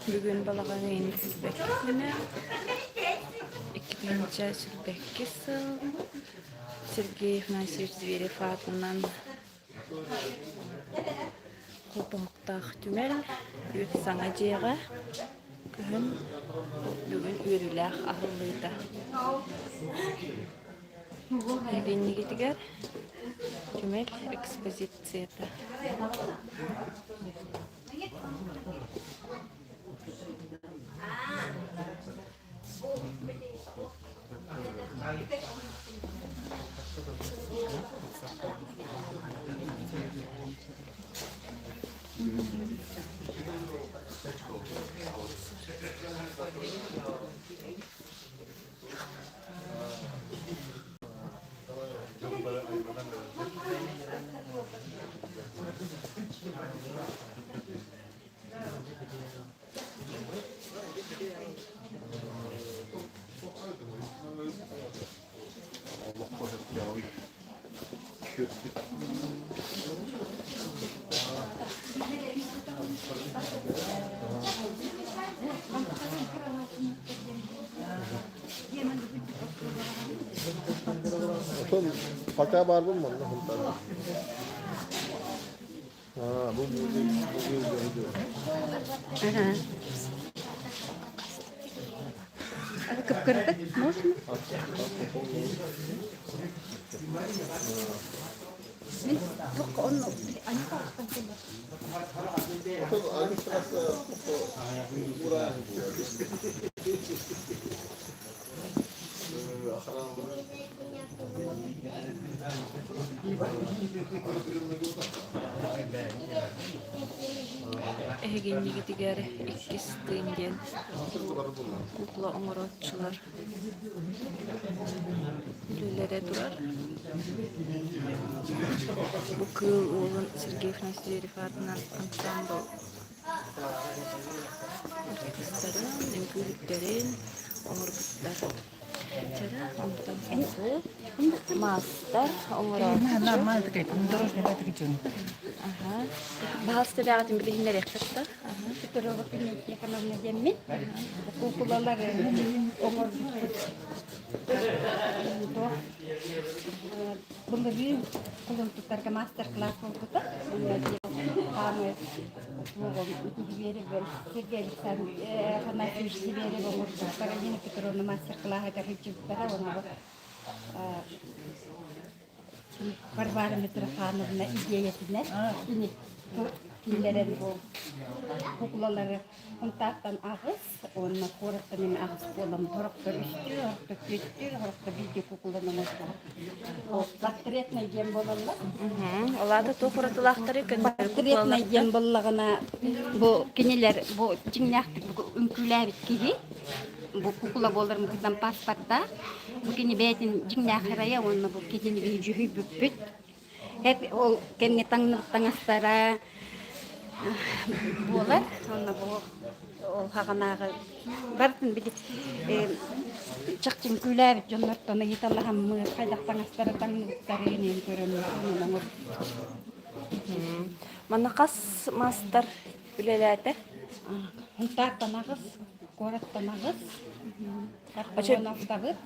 Бүгүн балаҕан ыйын күнэ, 2022 сыл Сергей Афанасьевич Зверев аатынан Холбоһуктаах түмэл үт саҥа дьиэҕэ күһүн бүгүн үөрүүлээх аһыллыыта. Иннигитигэр түмэл экспозицията. Отон пока барбын манна хунтара. А, бу бу бу Ага. Кыпкырдык можно? Отон агыс ура. Эһигиннигитигэр иккис тыын диэн кукла оҥорооччулар үлэлэрэ турар. Бу кыыл уолун Сергей Афанасьевич аатынан ансаамбыл артыыстарын, үҥкүүһүттэрин оҥорбуттар. Чара онтон салгыы маастар оҥорооччу. Аха. Баһаалыста бэҕэтин билиһиннэриэххит да? Петрова Тихоновна диэммин. Куукулалар оҥорбуппут. Былырыын кулун тутарга мастер-класс буолбута. Хаамы Сергей Афанасьевич Сибиэрэв оҥорбут Каролина Петровна мастер-класс сылдьыбыттара уонна Варвара Митрофановна идиэйэтинэн кини киллэрэн бу куклалары Ынтааттан аҕыс уонна куораттан эмэ аҕыс буолан сорохтор үстүү, сорохтор түөртүү, сорохтор биирдии кукланы оҥостубут. Портретнай диэн буолаллар. Ол аата туох уратылаахтарый көннөрү Портретнай диэн буоллаҕына бу кинилэр бу дьиҥнээхтик бу үҥкүүлээбит киһи бу кукла буоларын быһыытынан паспорта бу кини бэйэтин дьиҥнээх ырайа уонна бу киһини биһи дьүһүйбүппүт Эп ол кэмҥэ таҥныбыт таҥастара буолар. Онно бу ол хаҕанааҕы барытын били чахчы үҥкүүлээбит дьоннортон ыйыталаһаммыт, хайдах таҥастара таҥныбыттарын иһин көрөн онон оҥорбут. Манна хас маастар үлэлээтэ? Һунтаартан аҕыс, куораттан аҕыс. Оттабыт.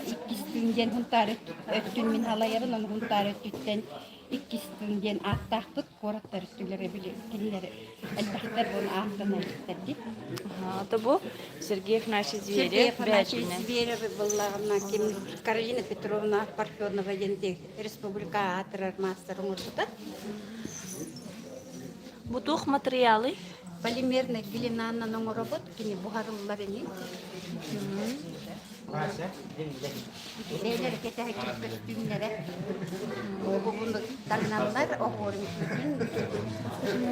Иккис күн диэн Хунтаар өттүн мин халайабын, ону Хунтаар өттүттэн иккис күн диэн ааттаахпыт. Куораттар өттүлэрэ били кинилэр элбэхтэр буолан ааттана иликтэрдик. Ата бу Сергей Афанасьевич Зверев Сергей Афанасьевич бээтинэн. Зверев буллаҕына ким Каролина Петровна Парфенова диэн республика аатырар маастар оҥорбута. Бу туох матырыйаалый? Полимерный глинанан оҥоробут, кини буһарыллар ини. Бэйэлэрэ кэтэһэччи көстүүмнэрэ. Бугуну таҥналлар, оһуорун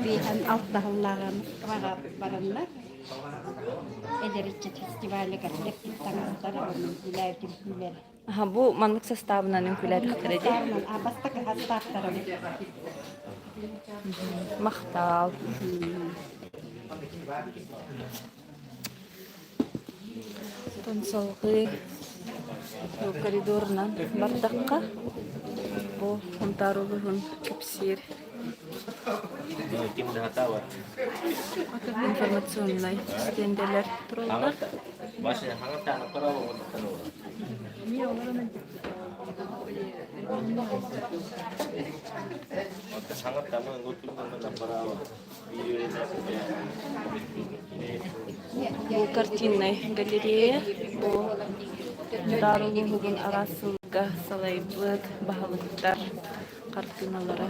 биэһэн алтаһыллааҕа Москваҕа бараннар эдэр ыччат фестивалыгар кэппит таҥастара уонна үҥкүүлээбит үҥкүүлэрэ. Аха, бу маннык састаабынан үҥкүүлээтэхтэрэ дии. Састаабынан, а бастакы састааптара. Махтал. Оттон салгыы бу коридорунан бардахха бу Хонтаар улууһун кэпсиир информационнай стендэлэр тураллар. Бу картиннай галерея бу Даар улууһугун араас сылга салайбыт баһылыктар хартыыналара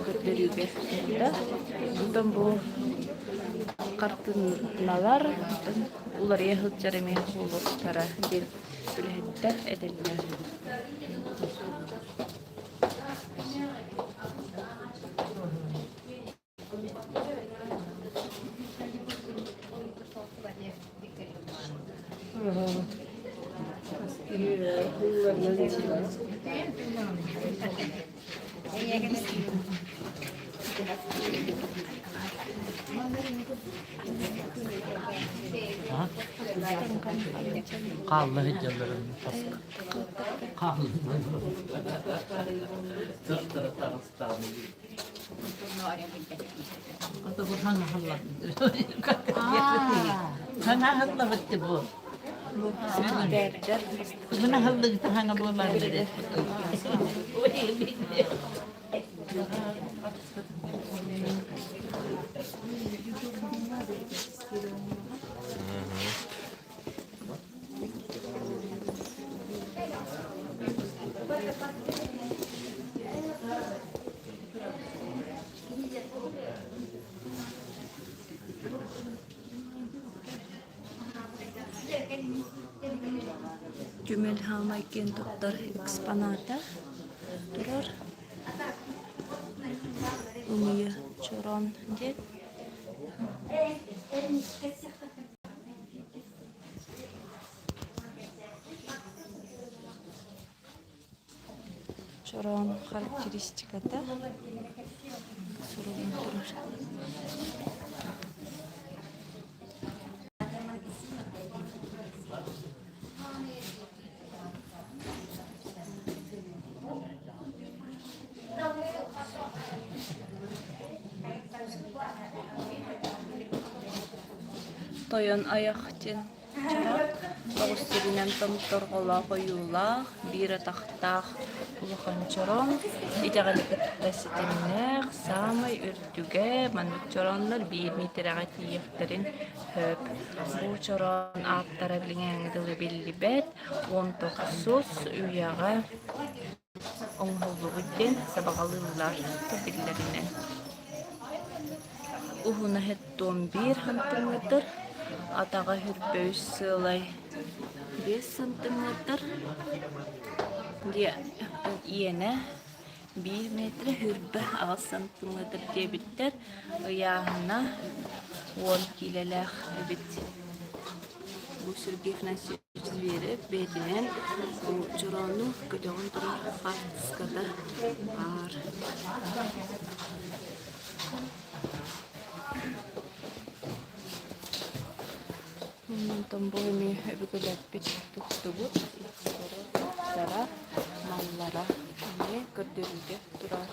көрдөрүүгэ турда. Онтон бу хартыыналар уларыйа сылдьар эмиэ буолуохтара диэн үлэһиттэр этэллэр. Хаалла сылдьалларын Түмэл хаамай киэн туттар экспоната турар. Ымыйа чороон диэн. Чороон характеристиката суруллан турар. Тойон айах диэн чороон тоҕус сиринэн томторҕолоох ойуулаах, биир атахтаах улахан чороон итэҕэли кытта ситимнээх, саамай үрдүгэ маннык чорооннор биир миэтэрэҕэ тиийиэхтэрин сөп. Бу чороон ааттара билиҥҥээҥҥэ дылы биллибэт, уон тохсус үйэҕэ оҥоһуллубут диэн сабаҕалыыллар биллэринэн. Уһуна 71 сантиметр, атаҕа 23 сыалай 5 сантиметр, иэнэ 1 метр 28 сантиметр диэбиттэр, ыйааһына 10 киилэлээх эбит. Бу Сергей Афанасьевич Зверев бэйэтинэн чороону көтөҕөн турар хаартыската баар. Онтон бу эмиэ өбүгэлэрбит туттубут иһиттэрэ, маллара эмиэ көрдөрүүгэ турар.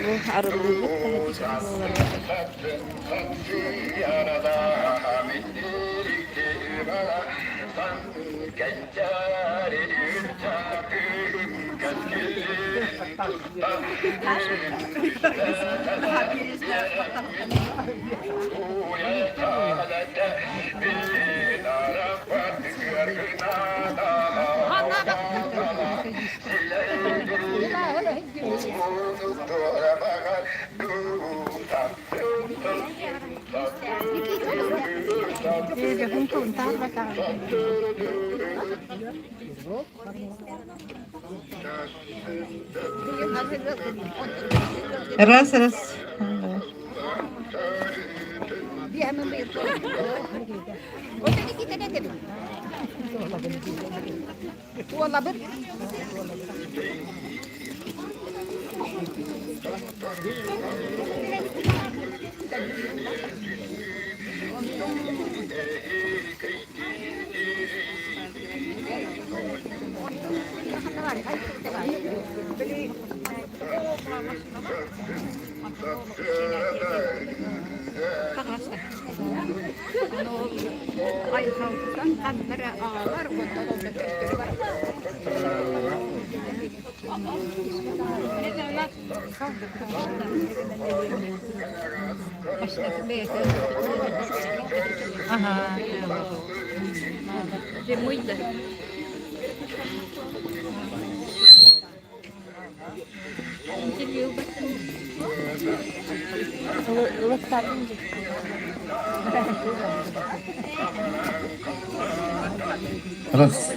Бу арыллыбыт таһырдьа буолар. Раз, раз. Ага. Раз.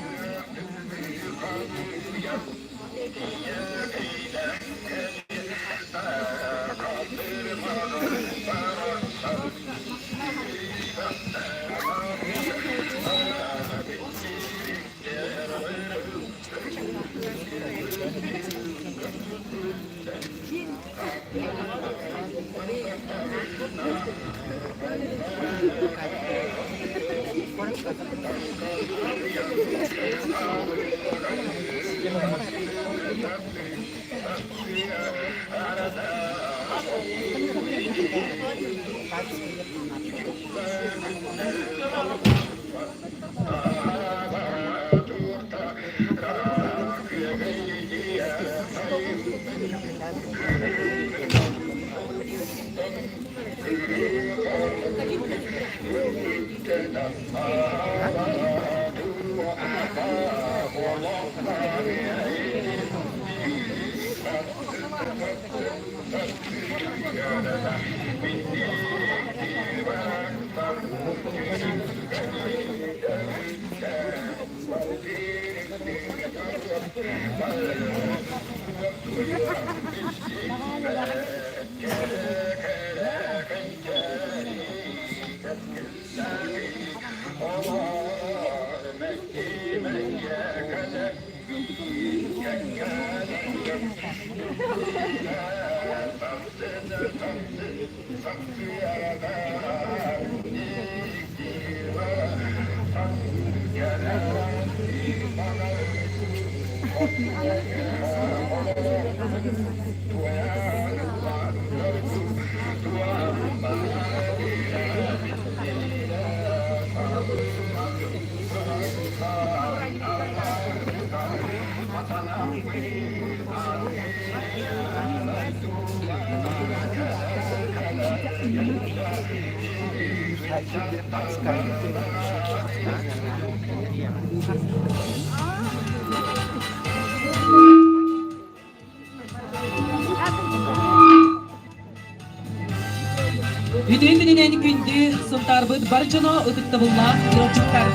Үтүө күнүнэн күндү Сунтаарбыт бар дьоно ытыктабыллаах ыалдьыттар!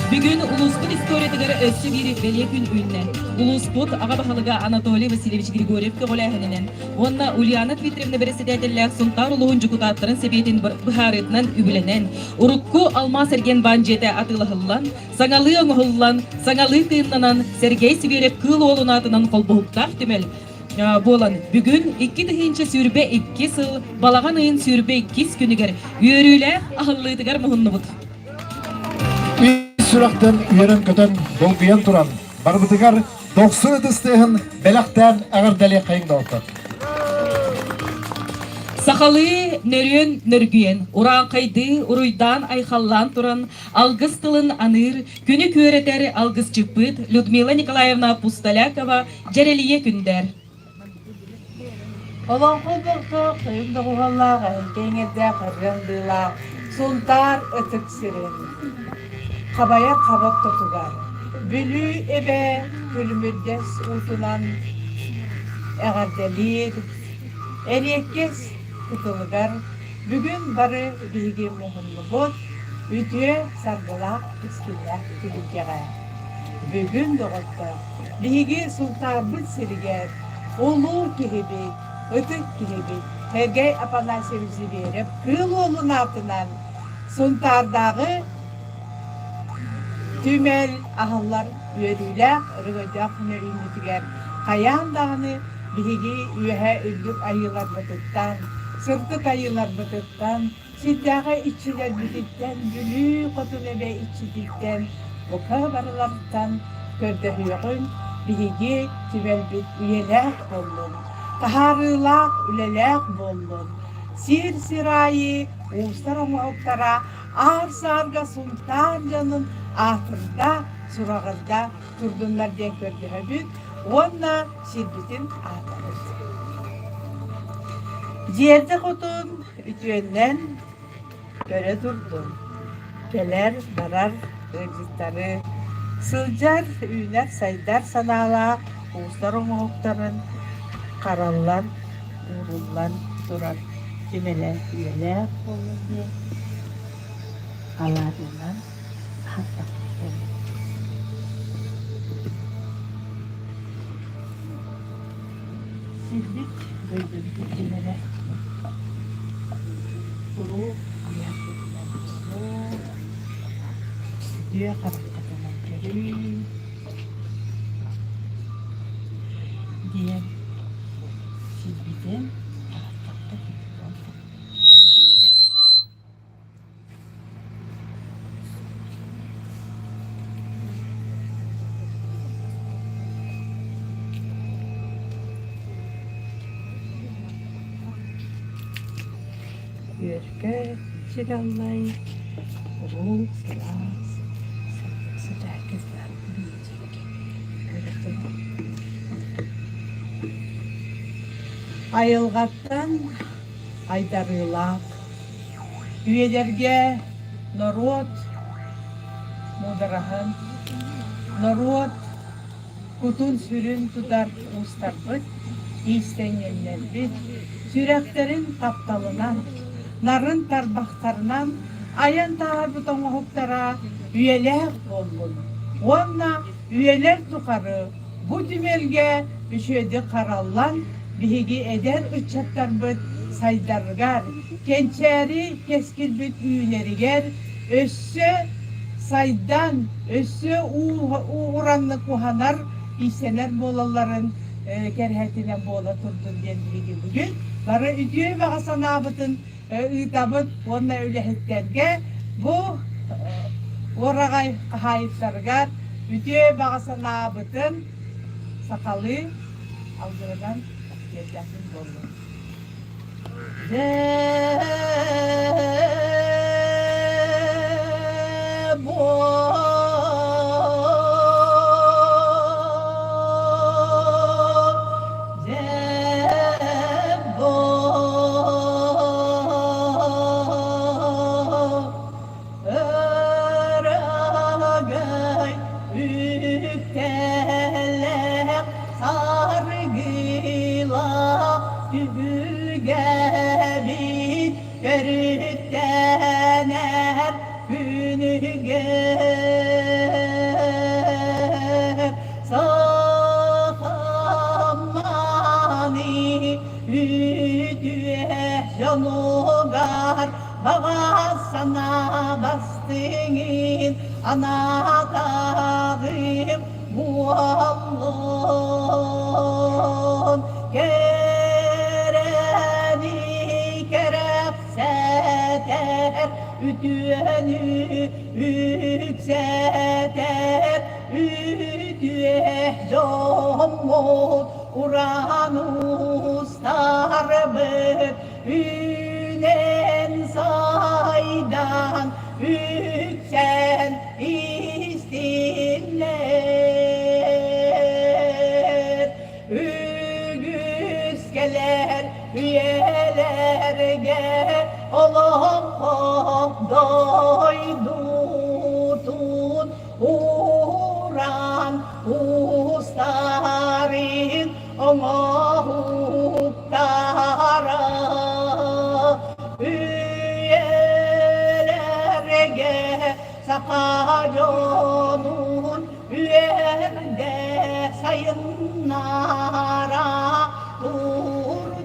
Бүгүн улууспут историятыгар өссө биир бэлиэ күн үүннэ. Улууспут аҕа баһылыга Анатолий Васильевич Григорьев көҕүлээһининэн уонна Ульяна Дмитриевна бэрэссэдээтэллээх Сунтаар улууһун дьокутааттарын сэбиэтин быһаарыытынан үбүлэнэн, урукку Алмаас эргиэн баан дьиэтэ атыылаһыллан, саҥалыы оҥоһуллан, саҥалыы тыыннанан Сергей Сибиэрэп Кыыл Уолун аатынан холбоһуктаах түмэл буолан бүгүн 2022 сыл балаҕан ыйын 22 күнүгэр үөрүүлээх аһыллыытыгар муһуннубут. Ис сүрэхтэн үөрэн-көтөн, долгуйан туран, барбытыгар дохсун ытыс тыаһын бэлэхтээн эҕэрдэлиэххэйиҥ доҕоттор. Сахалыы нөрүөн нөргүйэн, урааҥхайдыы уруйдаан-айхаллаан туран алгыс тылын аныыр, күнү күөрэтэр алгысчыппыт Людмила Николаевна Пустолякова дьэрэлийэ күндээр. Олоҥхо олохтоох тойук доҕуһуоллаах эһэҥкэ иҥэрдээх ырыа-ындыылаах Сунтаар ытык сирин хабайар хаба ортотугар Бүлүү эбэ күлүмүрдэс уутунан эҕэрдэлиир эриэккэс кытылыгар бүгүн бары биһиги муһуннубут үтүө саргылаах кэскиллээх түһүлгэҕэ. Бүгүн, доҕоттор, биһиги Сунтаарбыт сиригэр улуу киһибит, ытык киһибит Сергей Афанасьевич Зверев Кыыл Уолун аатынан Сунтаардааҕы түмэл аһыллар үөрүүлээх, өрөгөйдөөх күнэ үүммүтүгэр хайаан даҕаны биһиги үөһэ үрдүк айыыларбытыттан, сырдык айыыларбытыттан Сирдээҕи иччилэрбититтэн, Бүлүү хотун эбэ иччититтэн, бука барыларыттан көрдөһүөҕүҥ, биһиги түмэлбит үйэлээх буоллун, таһаарыылаах үлэлээх буоллун, сир-сир аайы уустар оҥоһуктара аар-саарга Сунтаар дьонун аатырда, сураҕырда турдуннар диэн көрдөһөбүт уонна сирбитин аатабыт. Дьиэрдэ хотун Үтүөннэн көрө турдум, кэлэр-барар ыалдьыттары, сылдьар, үүнэр-сайдар санаалаах уустар оҥоһуктарын хараллан, ууруллан турар түмэлэ үйэлээх буоллун диэн алаадьынан аһаттахпын. Сирбит дойдубут иччилэрэ куруук куйаарбытынан суох, үтүө хараххытынан көрүҥ диэн сирбитин аһаттахпыт буоллун. Үөркэ сир аллай, уруу сылаас, сырдык сыдьаайкызлар биичикки көрө турар. Айылҕаттан айдарыылаах Үйэлэргэ норуот муудараһын, норуот кутун-сүрүн тутар уустарбыт, иистэнньэннэрбит сүрэхтэрин тапталынан, нарын тарбахтарынан айан таһаарбыт оҥоһуктара үйэлээх буоллун уонна үйэлэр тухары Бу түмэлгэ үчүгэйдик хараллан, биһиги эдэр ыччаттарбыт сайдарыгар, кэнчээри кэскилбит үүнэригэр өссө сайдан, өссө уураннык уһанар, иистэнэр буолалларын кэрэһэтинэн буола турдун диэн биһиги бүгүн бары үтүө баҕа санаабытын ыытабыт уонна үлэһиттэргэ бу уораҕай хаһаайыттарыгар үтүө баҕа санаабытын сахалыы алгыһынан тиэрдэхпин буоллун. Дьэ буоллун. саргылаах түһүлгэбит төрүттэнэр күнүгэр Сахамманы үтүө дьонугар баҕа санаа бастыҥын анаатаҕым буоллун. Кэрэни кэрэхсэтэр, үтүөнү үксэтэр, үтүө дьоммут уран уустарбыт үүнэн сайдан үксэн истиннэр үгүс кэлэр үйэлэргэ олоҥхо дойдутун уран уустарын оҥоһуктара үйэлэргэ саха дьонун үөрдэ сайыннара турдун.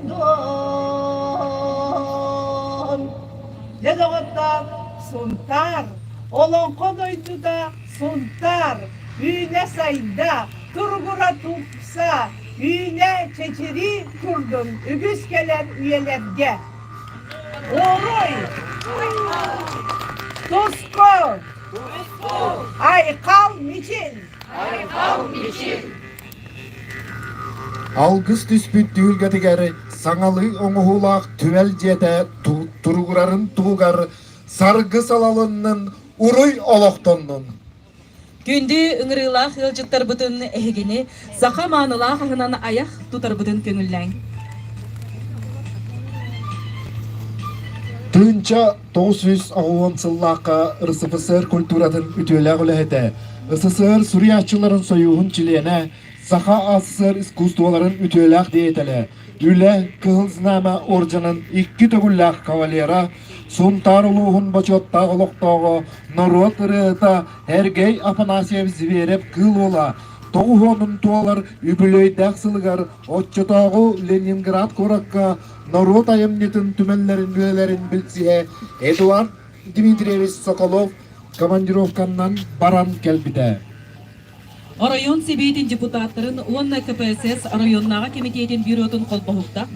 Дьэ доҕоттоор, Сунтаар, Олоҥхо дойдута Сунтаар, үүнэ-сайда, туругура тупса, үүнэ чэчирии турдун үгүс кэлэр үйэлэргэ. Уруй! Туску! Айхал Мичил! Айхал Мичил! Алгыс түспүт түһүлгэтигэр саҥалыы оҥоһуулаах түмэл дьиэтэ туругурарын туһугар саргы салалыннын уруй олохтоннун! Күндү ыҥырыылаах ыалдьыттарбытын эһигини саха маанылаах аһынан айах тутарбытын көҥүллээҥ. Тыынча 990 сыллаахха РСФСР культуратын үтүөлээх үлэһитэ, СССР суруйааччыларын сойууһун чилиэнэ, Саха АССР искусстволарын үтүөлээх деятелэ, Үлэ Кыһыл Знамя орденын икки төгүллээх кавалера, Сунтаар улууһун бочуоттаах олохтооҕо, норуот ырыаһыта Эргэй Афанасьев Зверев-Кыыл Уола тоҕус уонун туолар үбүлүөйдээх сылыгар оччотооҕу Ленинград куоракка норуот айымньытын түмэллэрин үлэлэрин билсиһэ Эдуард Дмитриевич Соколов командировканнан баран кэлбитэ. Оройуон Сэбиэтин депутаттарын уонна КПСС оройуоннааҕы кэмитиэтин бюротун холбоһуктаах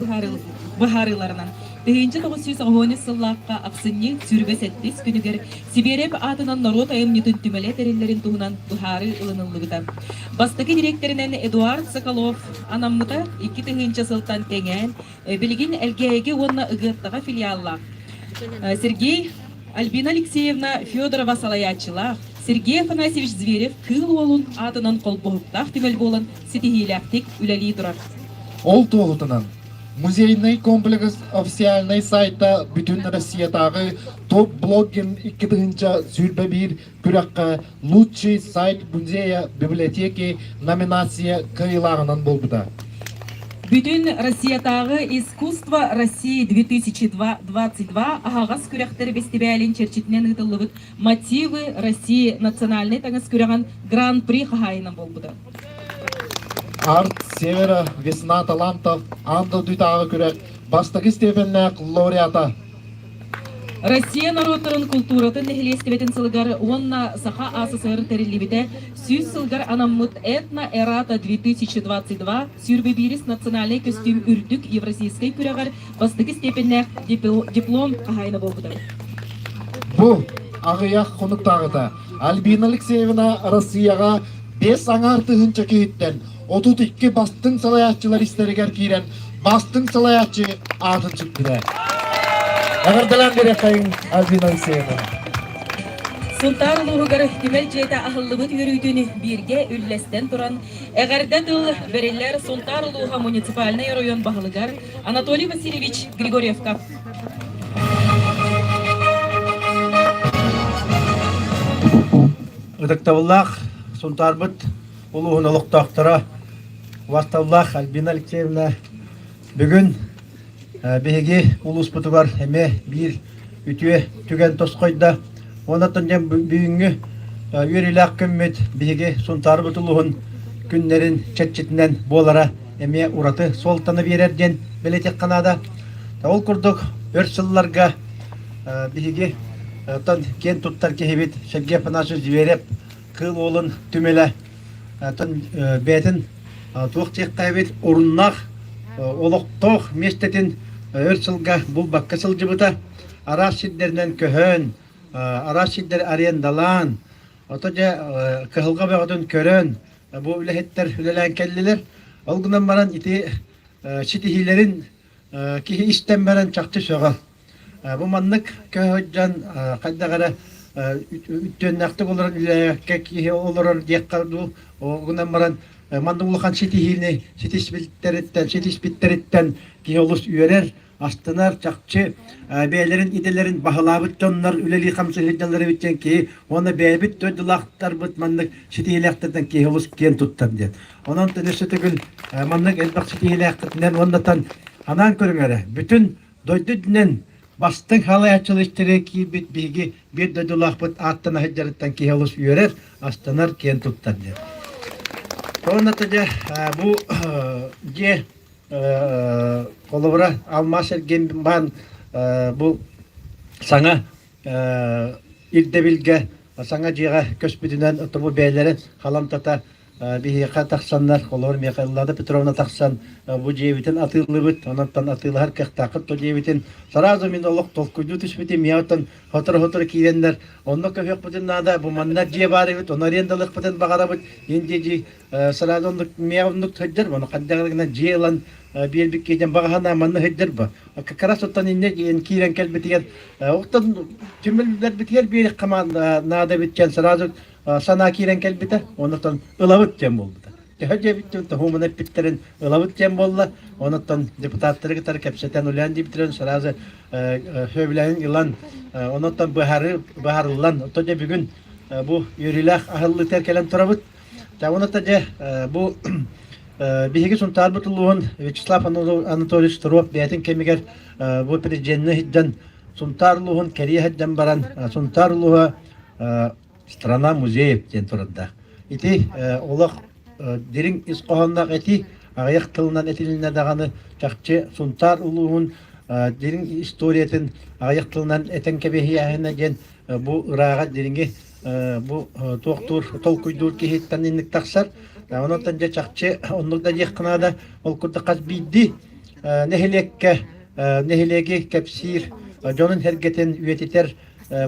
быһаарыыларынан 1993 сыллаахха ахсынньы сүүрбэ сэттис күнүгэр Сибиэрэп аатынан норуот айымньытын түмэлэ тэриллэрин туһунан быһаарыы ылыныллыбыта. Бастакы дириэктэринэн Эдуард Соколов анаммыта 2000 сылтан кэҥээн, билигин Элгээйигэ уонна Ыгыаттаҕа филиаллаах Сергей Альбина Алексеевна Федорова салайааччылаах Сергей Афанасьевич Зверев Кыыл Уолун аатынан холбоһуктаах түмэл буолан ситиһиилээхтик үлэлии турар. Ол туоһутунан музейный комплекс официальнай сайта бүтүн Россиятааҕы топ-блогин 2021 күрэххэ «Лучший сайт музея библиотеки» номинация кыайыылааҕынан буолбута. Бүтүн Россиятааҕы «Искусство России 2022» аһаҕас күрэхтэр бэстибээлин чэрчитинэн ыытыллыбыт «Мотивы России» национальнай таҥас күрэҕин Гран-при хаһаайынан буолбута. Арт Севера Весна талантов аан дойдутааҕы күрэх бастакы степеннээх лауреата. Россия норуоттарын култууратын нэһилиэстибэтин сылыгар уонна Саха АССР тэриллибитэ 100 сылгар анаммыт Этно-Эрата 2022 сүүрбэ национальнай көстүүм үрдүк евразийскай күрэҕэр бастакы степеннээх диплом хаһаайына буолбута. Бу аҕыйах хонуктааҕыта Альбина Алексеевна Россияҕа биэс аҥаар тыһыынча киһиттэн 32 бастыҥ салайааччылар истэригэр киирэн бастыҥ салайааччы аатын сүктүлэр. Эҕэрдэлээн биэриэххэйиҥ Альбина Алексеевна. Сунтаар улууһугар түмэл дьиэтэ аһыллыбыт үөрүүтүн бииргэ үллэстэн туран, эҕэрдэ тыл бэриллэр Сунтаар улууһа муниципальнай оройуон баһылыгар Анатолий Васильевич Григорьевка. Ытыктабыллаах Сунтаарбыт улууһун олохтоохторо! Убасталлаах Альбина Алексеевна, бүгүн биһиги улууспутугар эмиэ биир үтүө түгэн тосхойдо. Онон дьэ бүгүҥҥү үөрүүлээх күммүт биһиги Сунтаарбыт улууһун күннэрин чэрчитинэн буолара эмиэ ураты суолтаны биэрэр диэн бэлиэтиэххэ наада. Ол курдук өр сылларга биһиги оттон киэн туттар киһибит Сергей Афанасьевич Зверев Кыыл Уолун түмэлэ оттон бэйэтин туох диэххэ эбит оруннаах олохтоох миэстэтин өр сылга булбакка сылдьыбыта. Араас сирдэринэн көһөн, араас сирдэри арендалаан, ото дьэ кыһалҕа бөҕөтүн көрөн бу үлэһиттэр үлэлээн кэллилэр. Ол гынан баран ити ситиһиилэрин киһи истэн баран чахчы сөҕөр. Бу маннык көһө сылдьан хайдах эрэ үттүөннээхтик олорон үлэлээбэккэ киһи олорор диэххэ дуу, ол гынан баран маннык улахан ситиһиини ситиспиттэриттэн ситиспиттэриттэн киһи олус үөрэр, астынар, чахчы бэйэлэрин идэлэрин баһылаабыт дьоннор үлэлии-хамсыы сылдьаллар эбит диэн киһи уонна бэйэбит дойдулаахтарбыт маннык ситиһиилээхтэртэн киһи олус киэн туттар диэн. Онон өссө төгүл маннык элбэх ситиһиилээххитинэн уонна анаан көрүҥ эрэ, бүтүн Дойду үрдүнэн бастыҥ салайааччылар киирбит биһиги биир дойдулаахпыт ааттана сылдьарыттан киһи олус үөрэр, астынар, киэн туттар диэн. Уонна дьэ бу дьиэ холобура алмаас эргиэн баан бу саҥа ирдэбилгэ саҥа дьиэҕэ көспүтүнэн бу бэйэлэрин халамтата биһиэхэ тахсаннар, холобур миэхэ Эллада Петровна тахсан бу дьиэбитин атыылыыбыт, онон атыылаһар кыахтааххыт то дьиэбитин сразу мин олох толкуйдуу түспүтүм, миэхэ оттон сотору-сотору киирэннэр онно көһүөхпүтүн наада, бу манна дьиэ баар эбит, ону арендалыахпытын баҕарабыт, индия дьиэ сразу оннук миэхэ оннук сылдьар, ону хайдах гына дьиэ ылан биэрбит киһи баҕаһына манна сылдьар бу. Как раз оттон инньэ киирэн кэлбитигэр, оттон түмэллэрбитигэр биэриэххэ наада эбит диэн сразу санаа киирэн кэлбитэ, онтон ылабыт диэн буолбута. Төһө диэбиттин тоһуумун эппиттэрин ылабыт диэн буолла. Онтон депутаттары кытары кэпсэтэн үлээн диэбиттэрин сразу сөбүлэһин ылан, онтон быһары быһарыллан, оттон дьэ бүгүн бу үөрүүлээх аһыллыытыгар кэлэн турабыт. Онтон дьэ бу биһиги Сунтаарбыт улууһун Вячеслав Анатольевич Туруоп бэйэтин кэмигэр бу президенни сылдьан Сунтаар улууһун кэрийэ сылдьан баран Сунтаар улууһа Страна музеев диэн турардаах. Ити олох дириҥ ис хоһоонноох этии, аҕыйах тылынан этилиннэ даҕаны чахчы Сунтаар улууһун дириҥ историятын аҕыйах тылынан этэн кэбиһиэһинэ диэн бу ырааҕа дириҥи бу туохтуур толкуйдуур киһиттэн инник тахсар. Онон дьэ чахчы оннук да диэххэ наада. Ол курдук хас биирдии нэһилиэккэ нэһилиэги кэпсиир, дьонун сэргэтин үйэтитэр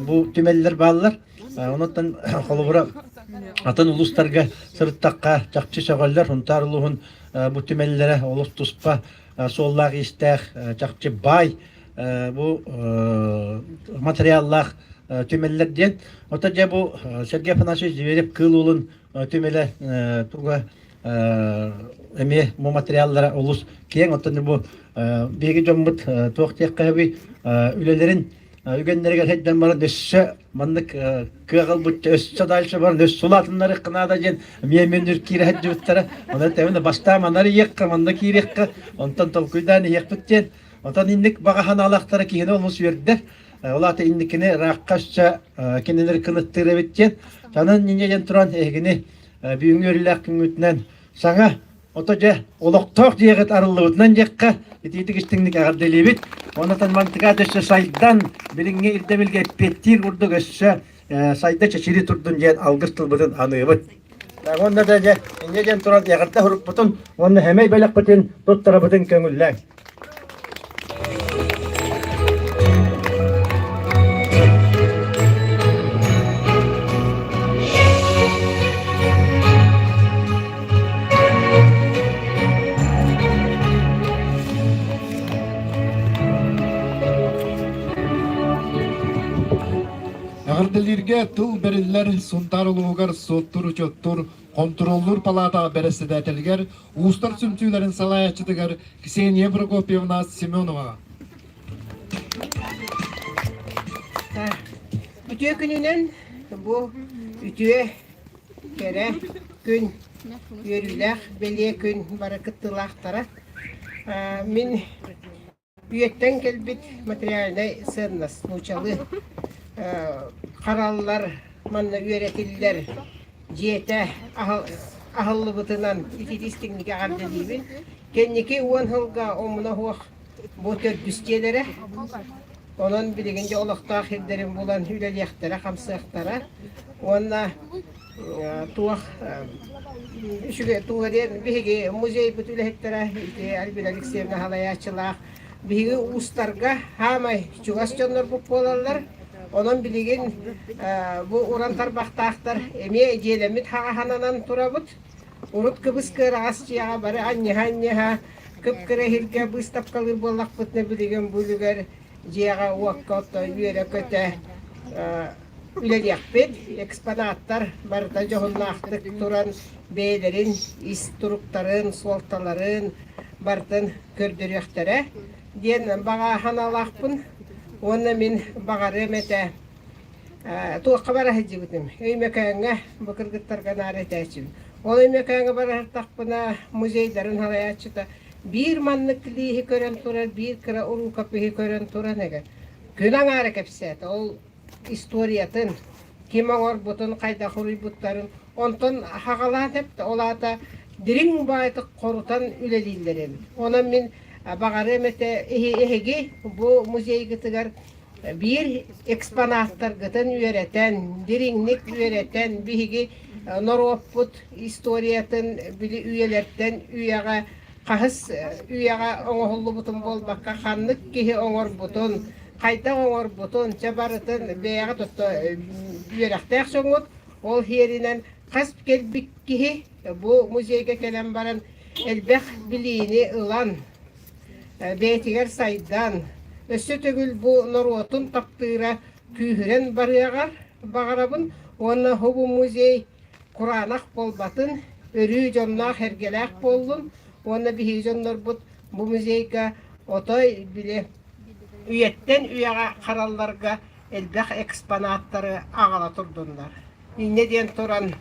бу түмэллэр бааллар. Онон холобура атын улуустарга сырыттахха чахчы сөҕөллөр. Сунтаар улууһун бу түмэллэрэ олус туспа суоллаах-иистээх, чахчы баай бу материаллаах түмэллэр диэн. Оттон дьэ бу Сергей Афанасьевич Зверев Кыыл Уолун түмэлэ туга эмиэ бу материаллара олус киэҥ. Оттон бу биһиги дьоммут туох диэххэ сөбүй үлэлэрин үгэннэригэр сылдьан баран өссө маннык кыах ылбыт өссө дальше баран өссө улаатыннарыахха наада диэн эмиэ мөннүр киирэ сылдьыбыттара. Онон тэбинэ бастаан манна иһиэххэ, манна киириэххэ, онтон толкуйдаан иһиэхпит диэн. Онтон инник баҕа санаалаахтара киһини олус үөрдэр. Ол аата инникини ыраахха өссө кинилэр кыныттыыр эбит диэн. Санан инньэ диэн туран эһигини бүгүҥҥү үөрүүлээх күҥҥүтүнэн саҥа Ото дьэ, олохтоох дьиэҕит арыллыбытынан диэххэ, итиитик истиҥник эҕэрдэлиибит. Онтон мантыгаат өссө сайдан, билиҥҥи ирдэбилгэ эппиэттиир курдук өссө сайда чэчирии турдун диэн алгыс тылбытын аныыбыт. Уонна да дьэ, инньэ диэн туран эҕэрдэ сурукпутун уонна сэмэй бэлэхпитин туттарабытын көҥүллээҥ. Эҕэрдэлииргэ тыл бэриллэр Сунтаар улууһугар суоттуур-учуоттуур хонтуруоллуур палаата бэрэссэдээтэлигэр Уустар түмсүүлэрин салайааччытыгар Ксения Прокопьевна Семеноваҕа. Үтүө күнүнэн бу үтүө кэрэ күн. үөрүүлээх бэлиэ күн бары кыттыылаахтара. Мин үйэттэн кэлбит материальнай сыаннас нуучалыы хараллар манна үөрэтиллэр дьиэтэ аһыллыбытынан ититии истиҥник эҕэрдэлиибин. Кэнники 10 сылга омуна суох бу төрдүс дьиэлэрэ. Онон билигин дьэ олохтоох сирдэрин булан үлэлиэхтэрэ-хамсыахтара уонна туох үчүгэй туох диэн биһиги музейбыт үлэһиттэрэ ити Альбина Алексеевна салайааччылаах биһиги уустарга хаамай чугас дьоннорбут буолаллар. Онон билигин бу уран тарбахтаахтар эмиэ дьиэлэммит хаҕаһананан турабыт. Урут кыбыс кыараҕас дьиэҕэ бары анньыһа-анньыһа кып-кыра иһиргэ быыстапкалыыр буоллахпытына билигин бу үлүгэр дьиэҕэ-уокка ото үөрэ-көтө үлэлиэхпит. Экспонаттар барыта дьоһуннаахтык туран бэйэлэрин ис туруктарын, суолталарын барытын көрдөрүөхтэрэ диэн баҕа санаалаахпын. Уонна мин баҕарыам этэ туохха бара сылдьыбытым Өймөкөөҥҥө бу кыргыттарга наар этээччибин. Ол Өймөкөөҥҥө бара сыртахпына музейдарын салайааччыта биир маннык лииһи көрөн турар, биир кыра уруукапиһы көрөн туран эгэ күн аҥаара кэпсээтэ. Ол историятын, ким оҥорбутун, хайдах уруйбуттарын онтон хаҕалаан эптэ. Ол аата дириҥ баайтык хорутан үлэлииллэр эбит. Онон мин баҕарыам этэ эһиги бу музейгытыгар биир экспонаттаргытын үөрэтэн, дириҥник үөрэтэн, биһиги норуоппут историятын били үйэлэртэн үйэҕэ хаһыс үйэҕэ оҥоһуллубутун буолбакка, ханнык киһи оҥорбутун, хайдах оҥорбутун, чэ барытын бэйэҕэ тутта үөрэхтээх дьоҥҥут ол иһиэринэн хас кэлбит киһи бу музейга кэлэн баран элбэх билиини ылан бэйэтигэр сайдан, өссө төгүл бу норуотун таптыыра күүһүрэн барыаҕар баҕарабын уонна бу музей кураанах буолбатын, өрүү дьонноох-сэргэлээх буоллун уонна биһиги дьоннорбут бу музейга отой били үйэттэн үйэҕэ харалларга элбэх экспонаттары аҕала турдуннар. Инньэ диэн туран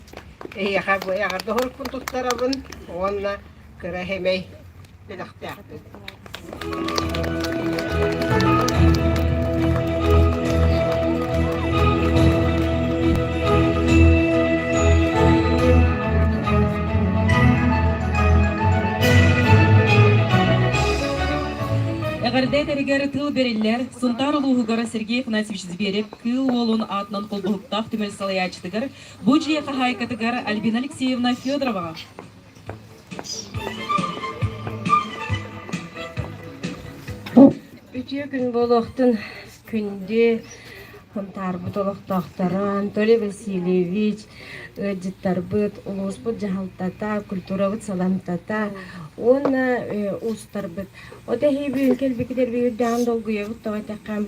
эһиэхэ бу эҕэрдэ оһорукпун туттарабын уонна кыра сэмэй бэлэхтээхпин. Эҕэрдэ этэригэр тыл бэриллэр Сунтаар улууһугар Сергей Афанасьевич Зверев Кыыл Уолун аатынан холбоһуктаах түмэл салайааччытыгар, бу дьиэ хаһаайкатыгар Альбина Алексеевна Федороваҕа. Үтүө күн буолуохтун күндү Сунтаарбыт олохтоохторо Анатолий Васильевич, ыалдьыттарбыт, улууспут дьаһалтата, культурабыт саламтата уонна уустарбыт. От эһиги бүгүн кэлбиккитигэр биһиги долгуйабыт тоҕо эттэххэ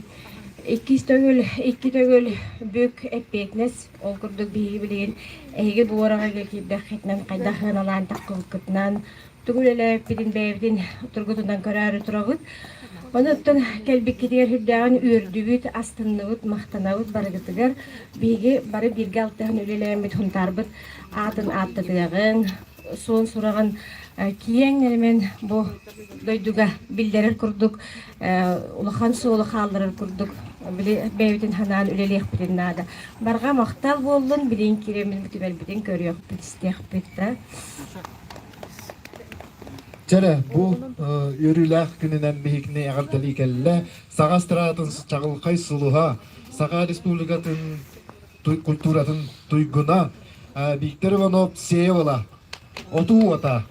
Иккис төгүл, икки төгүл бүк эппиэтинэс. Ол курдук биһиги билигин эһиги бу уораҕайга киирдэххитинэн хайдах сыаналаан таххыбыккытынан, тугу үлэлээбиппитин бэйэбитин тургутунан көрөөрү турабыт. Онуттан кэлбиккитигэр сүрдээҕин үөрдүбүт, астынныбыт, махтанабыт барыгытыгар. Биһиги бары бииргэ алтыһан үлэлээммит Хунтаарбыт аатын ааттатыаҕыҥ, суон сураҕын киэҥ нэлэмэн бу дойдуга биллэрэр курдук улахан суолу хаалларар курдук били бэйэбитин санаан үлэлиэхпитин наада. Барҕа махтал буоллун, билигин киирэммит бүтүмэрбитин көрүөхпүт, истиэхпит да. Чэрэ, бу үөрүүлээх күнүнэн биһикини эҕэрдэлии кэллэ. Саха эстрадатын чаҕылхай сулуһа, Саха Республикатын культуратын туйгуна Виктор Иванов Сеевола Отуу уота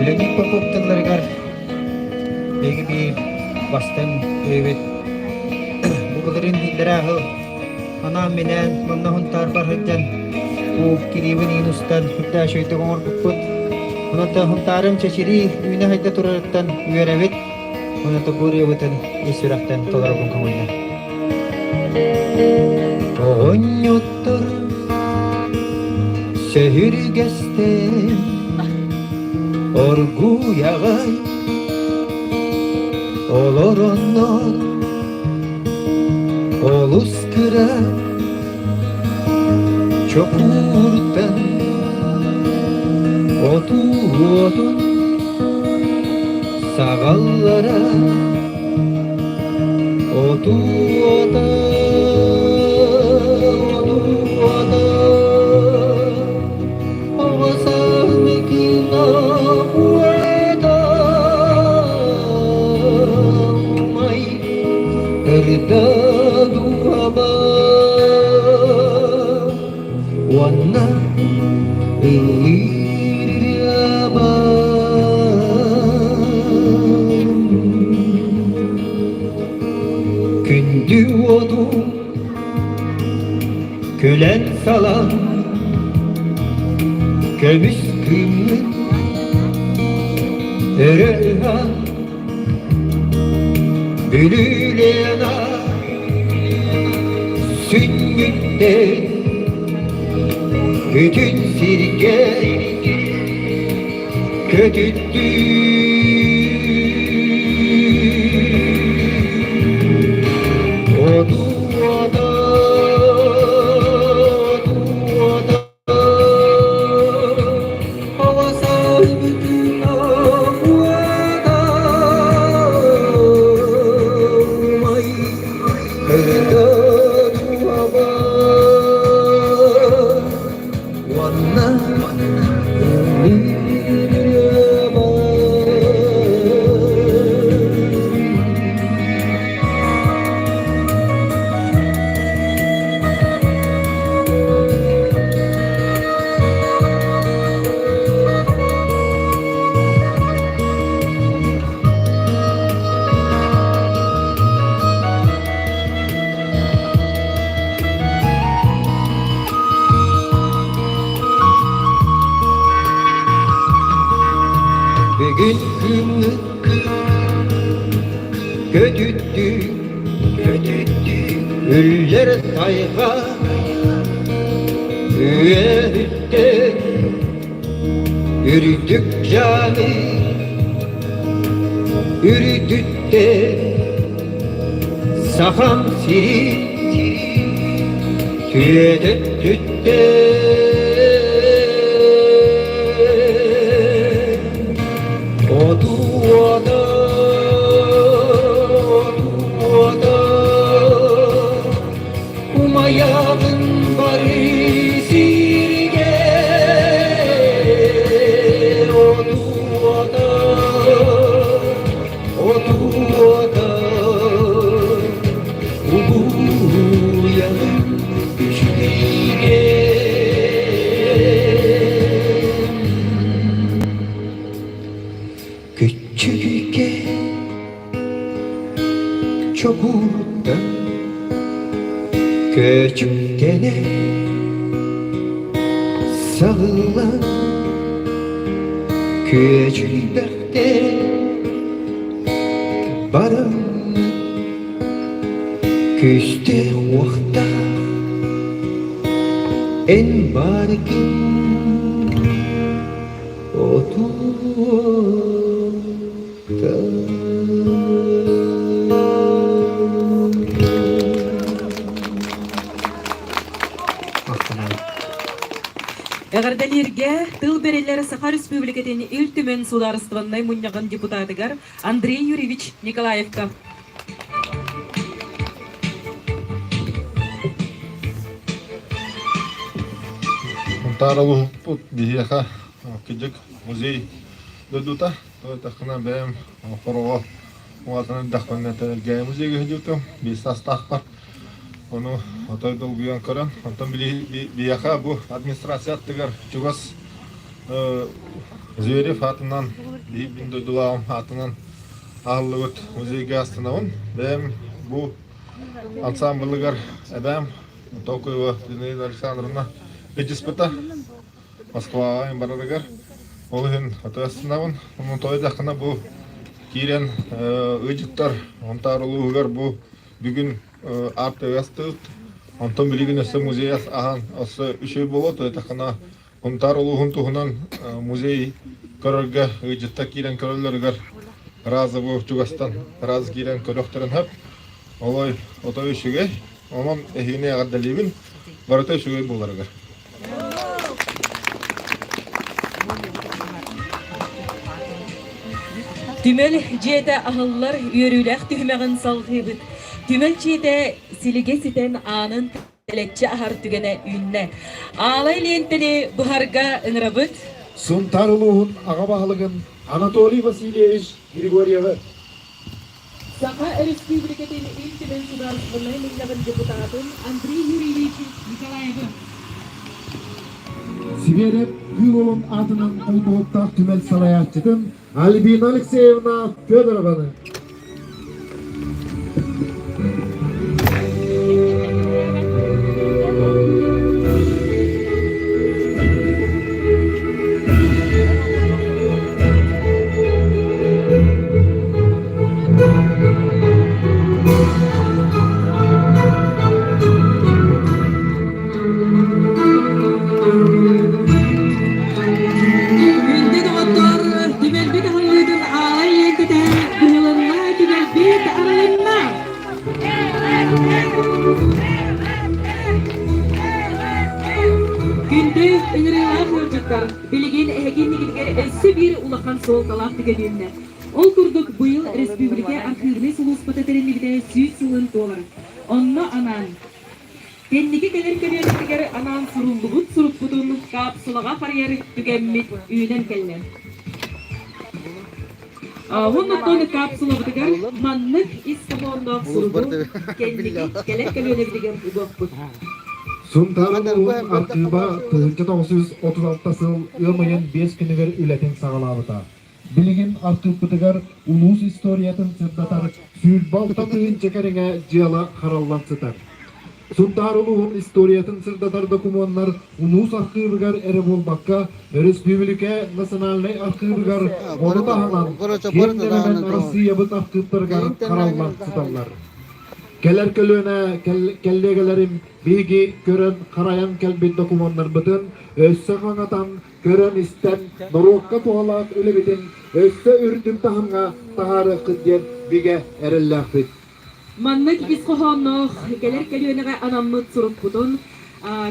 Леонид Попов тылларыгар биһиги биир бастыҥ өйбүт бу былырыын иллэрээ сыл анаан-минээн манна Сунтаарбар сылдьан уу кириибин иин устан үрдээх үчүгэйдик оҥорбуппут. Онон Сунтаарым чэчирии үүнэ-сайда турарыттан үөрэбит. Уонна ырыабытын ис сүрэхтэн толоробун көҥүллэ. Оҕонньоттор сөһүргэстэн оргууй аҕай олороннор олус кыра. Чокууртан отуу уотун саҕаллара отуу уота отуу уота оҕо сааһым уота умай Эрдэ дууһабар уонна ыллыыр Күндү уоту күлэн салан көмүс кыыммын өрө ыһан Бүлүүлээн сүнньүттэн бүтүн сиргэ көтүттүү Отуота, отуота Бүгүн күҥҥүт көтүттүү Үллэр тайҕа үөһүттэн үрдүк дьаамы үрдүттэн Сахам сирин түөтөттүттэн Отуота, отуота, умайабын бары сиргэ. Отуота, отуота, улуйабын үчүгэйгэ. Күччүгэ чокуурда көчүктэнэ саҕыллан күөдьүйбэхтэр баран күүстээх уохтаах эн бааргын Эҕэрдэлииргэ тыл бэриллэр Саха Республикатын Ил Түмэн судаарыстыбаннай мунньаҕын депутатыгар Андрей Юрьевич Николаевка. Сунтаар улууспут биһиэхэ кыдьык музей дойдута. Тойтаххына бэйэм хороҕо улаатан эрдэхпинэ Тэлгээйи музейга сылдьыбытым биир саастаахпар. Ону отой долгуйан көрөн, онтон биһиэхэ бу администрация аттыгар чугас Зверев аатынан, биһиги дойдулааҕым аатынан аһыллыбыт музейга астынабын. Бэйэм бу ансамблыгар эбээм Токуева Зинаида Александровна илдьиспитэ Москваҕа барарыгар. Ол иһин отой астынабын. Онон тоҕо диэтэххинэ бу киирэн ыалдьыттар Сунтаар улууһугар бу бүгүн арт астыыт. Онтон билигин өссө музей аһан өссө үчүгэй буолуо. Тоҕо диэтэххинэ Сунтаар улууһун туһунан музей көрөргө ыалдьыттар киирэн көрөллөрүгэр разовы чугастан раз киирэн көрүөхтэрин сөп. Олой отой үчүгэй. Онон эһигини эҕэрдэлиибин. Барыта үчүгэй буоларыгар. Түмэл дьиэтэ аһыллар үөрүүлээх түһүмэҕин салҕыыбыт. Түмэл дьиэтэ силигэ ситэн аанын тэлэччи аһар түгэнэ үүннэ. Аалай лиэнтэни быһарга ыҥырабыт. Сунтаар улууһун аҕа баһылыгын Анатолий Васильевич Григорьевы. Саха Өрөспүүбүлүкэтин Ил Түмэн Судаарыстыбаннай Мунньаҕын депутатын Андрей Юрьевич Николаевы. Сибиэрэп Кыыл аатынан холбоһуктаах түмэл салайааччытын Альбина Алексеевна Федорованы. Күндү доҕоттор, түмэлбит аһыллыытын аалай лиэнтэтэ быһылынна, түмэлбит арылынна! Күндү ыҥырыылаах ыалдьыттар, билигин эһиги иннигитигэр өссө биир улахан суолталаах түгэн үүннэ. Ол курдук быйыл республика архивнай сулууспата тэриллибитэ 100 сылын туолар. Онно анаан Кэнники кэлэр көлүөнэтигэр анаан суруллубут сурукпутун капсулаҕа харыйар түгэммит үүнэн кэллэ. Оннуттан капсулабытыгар маннык ис хоһоонноох суругу кэнники кэлэр көлүөнэбитигэр угуохпут. Сунтаар улууһун архыыба 1936 сыл ыам ыйын 5 күнүгэр үлэтин саҕалаабыта. Билигин архыыппытыгар улуус историятын сырдатар 26 000 кэриҥэ дьыала хараллан сытар. Сунтаар улууһун историятын сырдатар докумуоннар улуус архыыбыгар эрэ буолбакка, өрөспүүбүлүкэ национальнай архыыбыгар, ону таһынан киэҥ нэлэмэн Арассыыйабыт архыыптарыгар хараллан сыталлар. Кэлэр көлүөнэ кэллиэгэлэрим биһиги көрөн харайан кэлбит докумуоннарбытын өссө хаҥатан, көрөн-истэн, норуокка туһалаах үлэбитин өссө үрдүк таһымҥа таһаарыаххыт диэн бигэ эрэллээхпит. Маннык ис хоһоонноох кэлэр көлүөнэҕэ анаммыт сурукпутун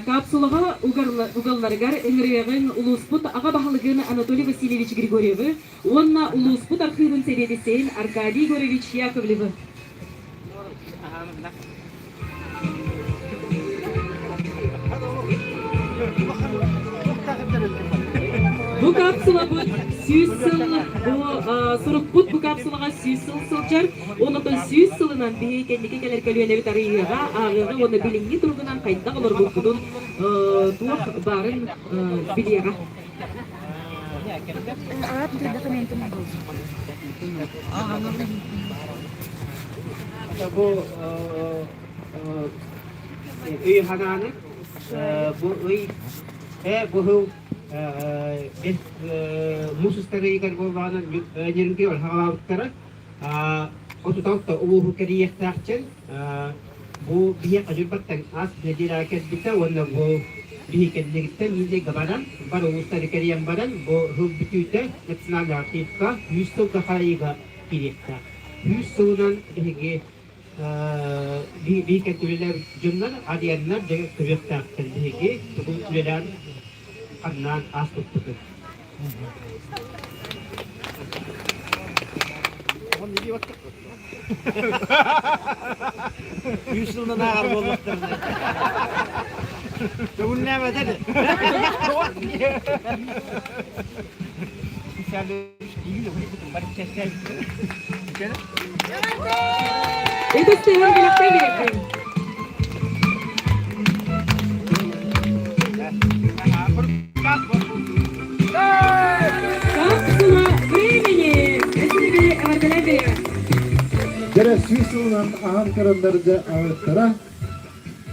капсулаҕа угалларыгар ыҥырыаҕыҥ улууспут аҕа баһылыгын Анатолий Васильевич Григорьевы уонна улууспут архыыбын сэбиэдиссэйин Аркадий Егорович Яковлевы. Бу капсулабыт 100 сыл, бу сурукпут бу капсулаҕа 100 сыл сылдьар. Онтон 100 сылынан биһиги кэнники кэлэр көлүөнэбит арыйыаҕа, ааҕыаҕа уонна билиҥҥи туругунан хайдах олорбуппутун туох баарын билиэҕэ. Бу ый ханааны бу ый э бу хыл муус устарыйыгар буоллаҕына ньиринги хаҕалаабыттара 36 улууһу кэрийиэхтээхчэн бу биһиэхэ дьурбаттан аас нэдиэлэҕэ кэлбитэ уонна бу биһи кэннигиттэн иилэйгэ баран бар улуустары кэрийэн баран бу сыл бүтүүтэ национальный архивка 100 сылга харайыыга киириэхтээх. 100 сылынан биһиги биһиги үлэлээбит дьоннор адыйаннар дьэ көрүөхтээхтэр биһиги тугу үлэлээн ханнаан ааспыппытын. Үс сылынан ааҕар буоллахтарына. Көҥүллээбэтэ Ытыс тыаһын билэхтэй билэхтэй. Капсула времени! Эсиниги эҕэрдэлээн биэрэбин. Дьэрэ сүүс сылынан аһан көрөннөрдө аҕыттара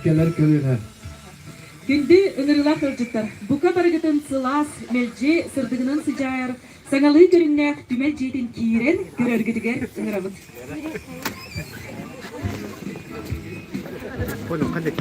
кэлэр көлүөнэ. Күндү ыҥырыылаах ыалдьыттар, бука барыгытын сылаас, мэлдьи сырдыгынан сыдьаайар, саҥалыы көрүҥнээх түмэл дьиэтин киирэн көрөргүтүгэр ыҥырабыт. Понял, қандай